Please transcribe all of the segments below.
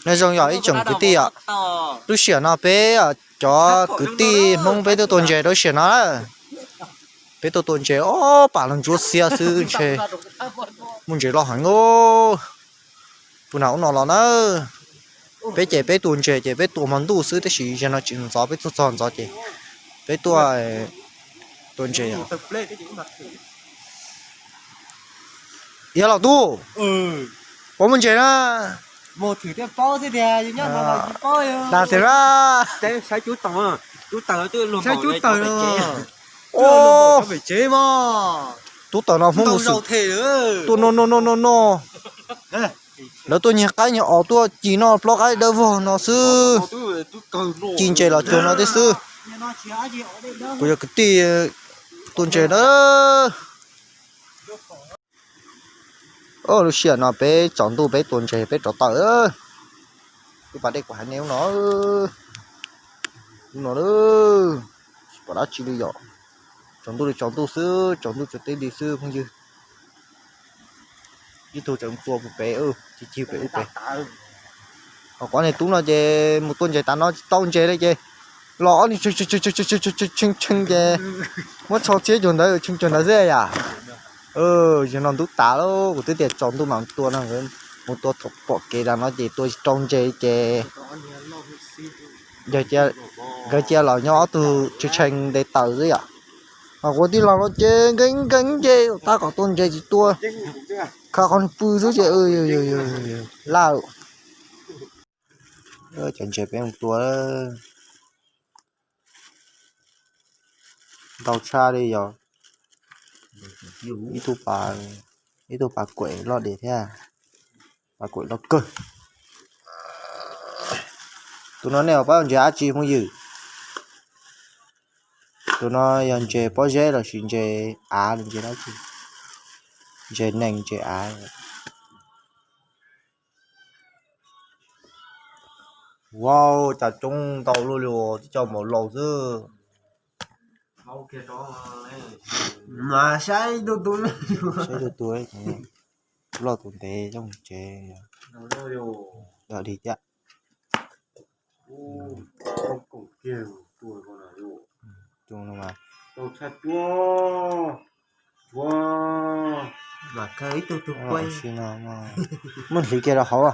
Nyob zoo yog ib tsoom kwv tij os. Lub sij hawm no peb cov kwv tij Hmoob peb tuaj tua ntses rau lub sij hawm no. Peb tuaj tua ntses ob pam los ntsuab xiab xwb ntshe. Muaj ntses loj heev. Tus nas ub no los na. Peb ces peb tua ntses ces peb tua hmo ntuj xwb tab sis zaum no tsis ntxov, peb tuaj txog ntxov ces peb tuaj tua ntses. Yog los tub, puas muaj ntses na? Dag tiag na. Tub tawm no Hmoob mus tua no no no no. Lawv tuaj nyiag qaib nyiag os tuaj ci noj plaub qaib dawb vog no xwb. Ci ntses los cuag no thiab xwb. Kuv yog kwv tij tua ntses na. Lub sij hawm no peb tsaus ntuj peb tua ntses peb rov tawm. Lub pas dej kuv hais nej lub no, lub no, tsis pom dab tsi li yom. Tsaus ntuj li tsaus ntuj xwb, tsaus ntuj tsaus teb li xwb phooj ywg. Ib tug tseem tua pem, ci ci pem ub pem. Ho qhov niag tub no ces mus tua ntses tas no tsis tau ntses li ces los ob niag tshee tshee ces muab tsho txhiab cuag ntawd, tshee cuag ntawd xwb yom. Zaum no ntub tas lawm, kuv twb tias tsaus ntuj mam tua no, mus tua thaum pom kev tas no ces tua tsis tau ntses ces nkawd cia los nyob ob tug tshee tshee nte taws xwb yom. Ho kuv tij laug no ces nkees nkees ces tab kom tua ntses tsis tua, khav qhov niag pw xwb ces laj. Cov ntses peb mus tua ntau tshaj li yog ib tug pas kuem loj diam thiab, pas kuem loj kawg. Tus no nej pab ntses dab tsi phooj ywg? Tus no yog ntses pob zeb los sis ntses av los ntses dab tsi? Ntses nees ntses av. Wow, cas coob ntau luaj li, twb coj npaum laus xwb. Mas saib tus tu, saib tus tu, loj tus ntev coj mus tsev. Yog dig thiab. Muaj hliv kiag rau hauv.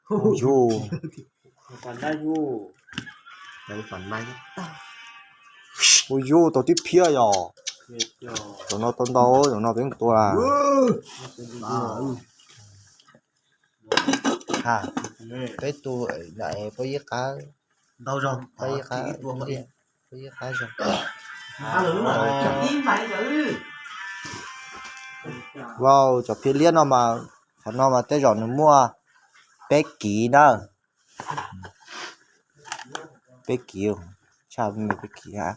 Hu yus, hu yus, tau tib phiab yom. Zaum no tau ntau, zaum no peb mus tua. Peb tus pob ib qab, pob ib qab, pob ib qab zoo. Vau, cov phiab liab no mas, qhov no mas tej zaum nws muaj peb kiv na. Peb kiv, tshaj me peb kiv na.